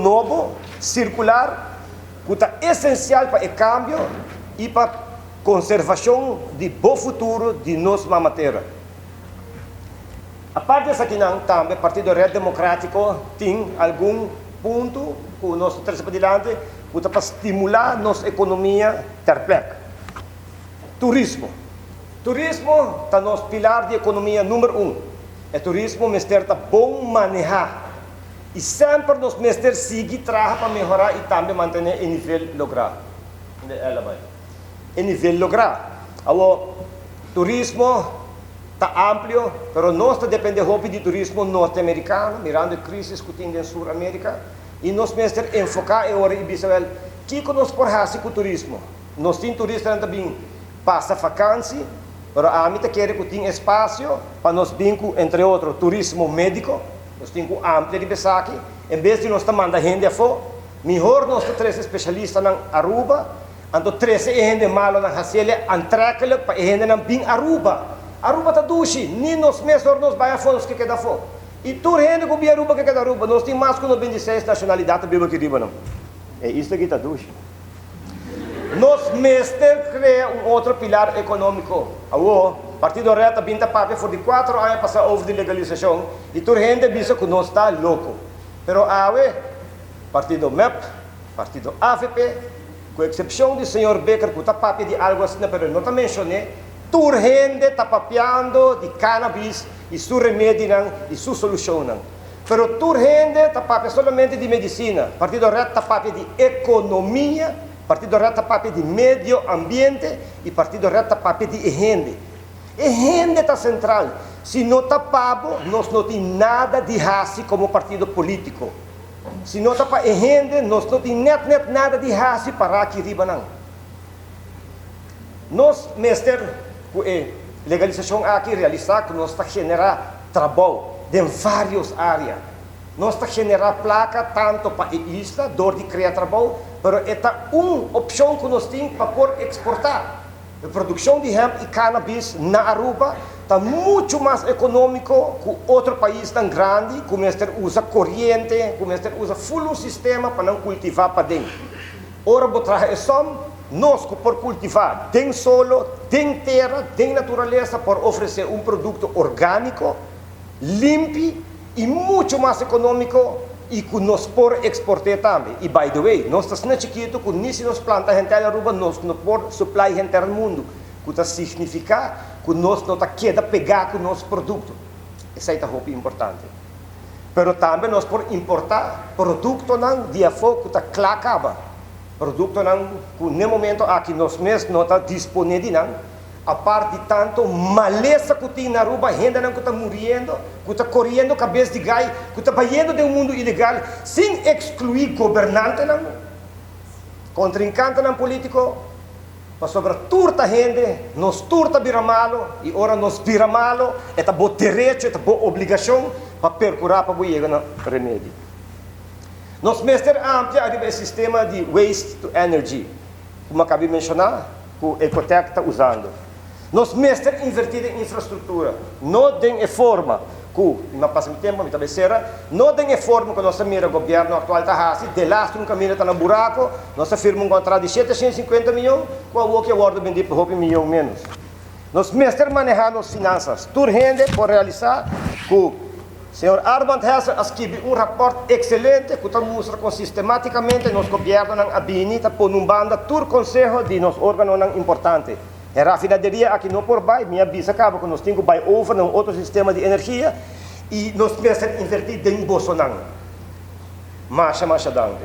Nobo, sirkular, ku ta esensial pa e kambio i pa konservashon di bo futuro di nos Mama Tera. Apart di esakinan tambe Partido Red Demokratiko tin algun punto ku nos ta trese padilanti ku ta pa stimulá nos ekonomia ter plek. Turismo. Turismo ta nos pilar di ekonomia number un. E turismo mester ta bon manehá. I semper nos mester sigui traha pa mehorá i tambe mantené e nivel lográ. Unda el a bai? E nivel lográ. Awor, turismo ta amplio, pero nos ta dependé hopi di turismo norteamerikano, mirando e krísis ku tin den Sur Amérika, i nos mester enfoká e ora i bisa, wèl, kiko nos por hasi ku turismo? Nos tin turistanan ta bin pasa fakansi, pero ami ta kere ku tin espasio pa nos bin ku, entre otro, turismo médiko. Nos tin ku amplia riba esaki, en bes di nos ta manda hende afó, mihor nos ta trese spesialistanan Aruba, anto trese e hende malonan hasiel aantrekkelijk pa e hendenan bin Aruba. Aruba ta dushi, ni nos mes ora nos bai afó nos ke keda afó. I tur hende ku bin Aruba ke keda Aruba. Nos tin mas ku 96 nashonalidat ta biba aki riba nan. E isla aki ta dushi. Nos mester crea un otro pilar economico. Awo, Partido Red a bin ta papia for di cuatro aña pasa over di legalisacion y tur hende a bisa cu nos ta loco. Pero awe, Partido mep, Partido avp, cu excepcion di señor Bikker cu ta papia di algo asina pero e no ta mencione, tur hende ta papiando di cannabis y su remedinan y su solucionnan. Pero tur hende ta papia solamente di medicina. Partido Red ta papia di economia, Partido Red ta papia di medio ambiente y Partido Red ta papia di e hende. E hende ta central. Si no ta pa bo, nos no tin nada di haci como partido politico. Si no ta pa e hende, nos no tin net net nada di haci para aki riba nan. Nos mester cu e legalisacion aki realisa cu nos ta genera trabou den varios area. Nos ta genera placa tanto pa e isla door di crea trabou, pero e ta un opcion cu nos tin pa por exporta. E produccion di hemp y cannabis na Aruba ta mucho mas economico cu otro paisnan grandi cu mester usa coriente, cu mester usa full un sistema pa nan cultiva paden. Ora bo traha e som, nos ku por kultivá den solo, den tera, den naturalesa por ofresé un produkto orgániko, limpi i muchu mas ekonómiko i ku nos por eksport'é tambe. I by the way, nos ta asina chikitu ku ni si nos planta henter Aruba nos no por supply henter mundu, ku ta signifiká ku nos no ta keda pegá ku nos produkto. Esei ta hopi importante. Pero tambe nos por importá produktonan di afó ku ta kla kaba, produktonan ku n'e momento aki nos mes no ta disponé di nan, apart di tantu malesa ku tin na Aruba, hendenan ku ta muriendo, ku ta koriendo kabes di gai, ku ta bayendo den un mundu ilegal, sin ekskluí gobernantenan, kontrinkantenan polítiko. Pasobra tur ta hende, nos tur ta bira malo, i ora nos bira malo, e ta bo derecho, e ta bo obligashon pa perkurá pa bo yega na remedi. Nos mester amplia ariba e sistema di waste to energy, ku mi a kabi menshoná, ku Ecotec ta usando. Nos mester invertí den infrastruktura, no den e forma ku, mi a pasa mi tempu, mi ta bai sera, no den e forma ku nos ta mira gobièrnu aktual ta hasi, delaster un kaminda ta na buraku, nos a firma un kontrato di 750 mion, ku awoki a wòrdu bendí pa hopi mion ménos. Nos mester manehá nos finansas. Tur hende por realisá ku señor Armand Hessel a skibi un rapòrt ekselente ku ta mustra kon sistemátikamente nos gobièrnunan a bini ta pone un banda tur konseho di nos órganonan importante. E rafinaderia aki no por bai, mi a bisa caba cu nos tin cu bai over na un otro sistema di energia y nos mester inverti den bosonan. Masha masha danki.